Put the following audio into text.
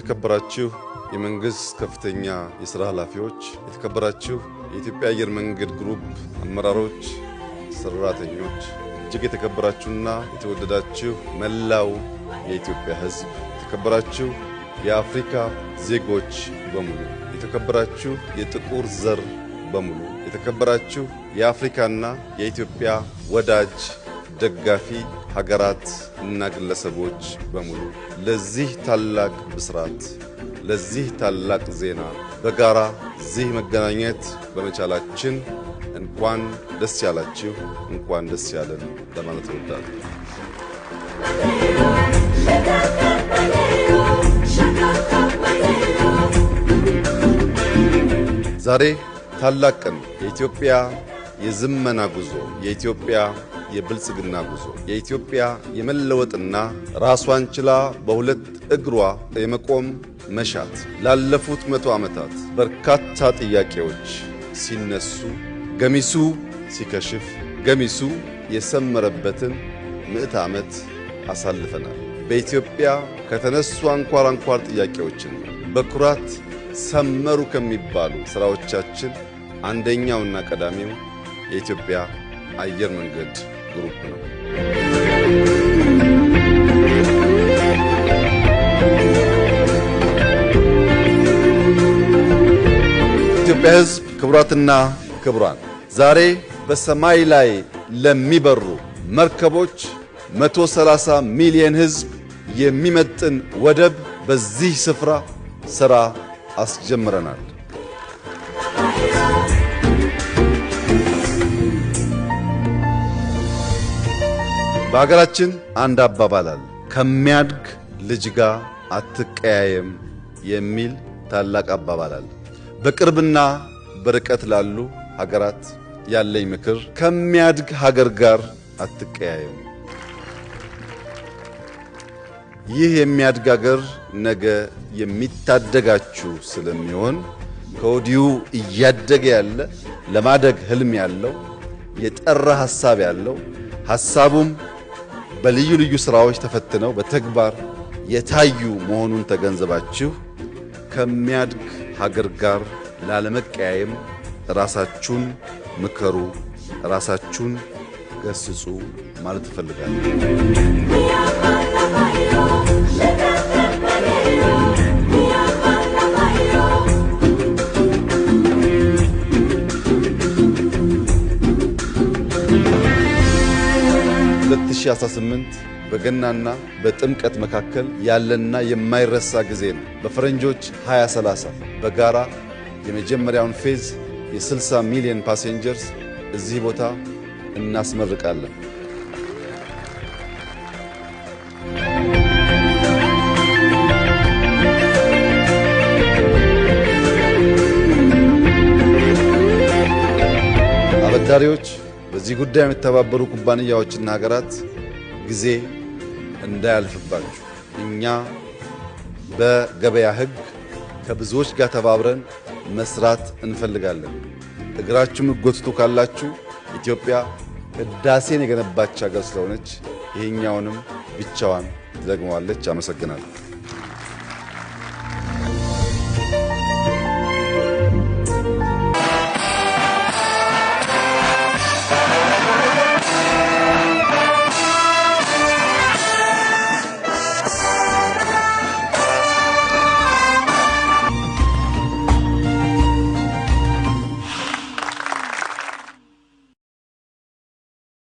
የተከበራችሁ የመንግስት ከፍተኛ የስራ ኃላፊዎች፣ የተከበራችሁ የኢትዮጵያ አየር መንገድ ግሩፕ አመራሮች፣ ሰራተኞች፣ እጅግ የተከበራችሁና የተወደዳችሁ መላው የኢትዮጵያ ሕዝብ፣ የተከበራችሁ የአፍሪካ ዜጎች በሙሉ፣ የተከበራችሁ የጥቁር ዘር በሙሉ፣ የተከበራችሁ የአፍሪካና የኢትዮጵያ ወዳጅ ደጋፊ ሀገራት እና ግለሰቦች በሙሉ፣ ለዚህ ታላቅ ብስራት፣ ለዚህ ታላቅ ዜና በጋራ እዚህ መገናኘት በመቻላችን እንኳን ደስ ያላችሁ፣ እንኳን ደስ ያለን ለማለት እወዳለሁ። ዛሬ ታላቅ ቀን፣ የኢትዮጵያ የዝመና ጉዞ፣ የኢትዮጵያ የብልጽግና ጉዞ፣ የኢትዮጵያ የመለወጥና ራሷን ችላ በሁለት እግሯ የመቆም መሻት፣ ላለፉት 100 ዓመታት በርካታ ጥያቄዎች ሲነሱ ገሚሱ ሲከሽፍ ገሚሱ የሰመረበትን ምዕተ ዓመት አሳልፈናል። በኢትዮጵያ ከተነሱ አንኳር አንኳር ጥያቄዎችን በኩራት ሰመሩ ከሚባሉ ስራዎቻችን አንደኛውና ቀዳሚው የኢትዮጵያ አየር መንገድ ግሩፕ ነው። ኢትዮጵያ ሕዝብ፣ ክቡራትና ክቡራን፣ ዛሬ በሰማይ ላይ ለሚበሩ መርከቦች 130 ሚሊዮን ሕዝብ የሚመጥን ወደብ በዚህ ስፍራ ስራ አስጀምረናል። በሀገራችን አንድ አባባል አለ። ከሚያድግ ልጅ ጋር አትቀያየም የሚል ታላቅ አባባል አለ። በቅርብና በርቀት ላሉ ሀገራት ያለኝ ምክር ከሚያድግ ሀገር ጋር አትቀያየሙ። ይህ የሚያድግ ሀገር ነገ የሚታደጋችሁ ስለሚሆን ከወዲሁ እያደገ ያለ፣ ለማደግ ህልም ያለው፣ የጠራ ሀሳብ ያለው፣ ሀሳቡም በልዩ ልዩ ስራዎች ተፈትነው በተግባር የታዩ መሆኑን ተገንዘባችሁ ከሚያድግ ሀገር ጋር ላለመቀያየም ራሳችሁን ምከሩ፣ ራሳችሁን ገስጹ ማለት እፈልጋለሁ። 2018 በገናና በጥምቀት መካከል ያለና የማይረሳ ጊዜ ነው። በፈረንጆች 2030 በጋራ የመጀመሪያውን phase የ60 ሚሊዮን passengers እዚህ ቦታ እናስመርቃለን። አበዳሪዎች፣ በዚህ ጉዳይ የሚተባበሩ ኩባንያዎችና ሀገራት፣ ጊዜ እንዳያልፍባችሁ እኛ በገበያ ሕግ ከብዙዎች ጋር ተባብረን መስራት እንፈልጋለን። እግራችሁ የምትጎትቱ ካላችሁ ኢትዮጵያ ህዳሴን የገነባች ሀገር ስለሆነች ይሄኛውንም ብቻዋን ትደግመዋለች። አመሰግናለሁ።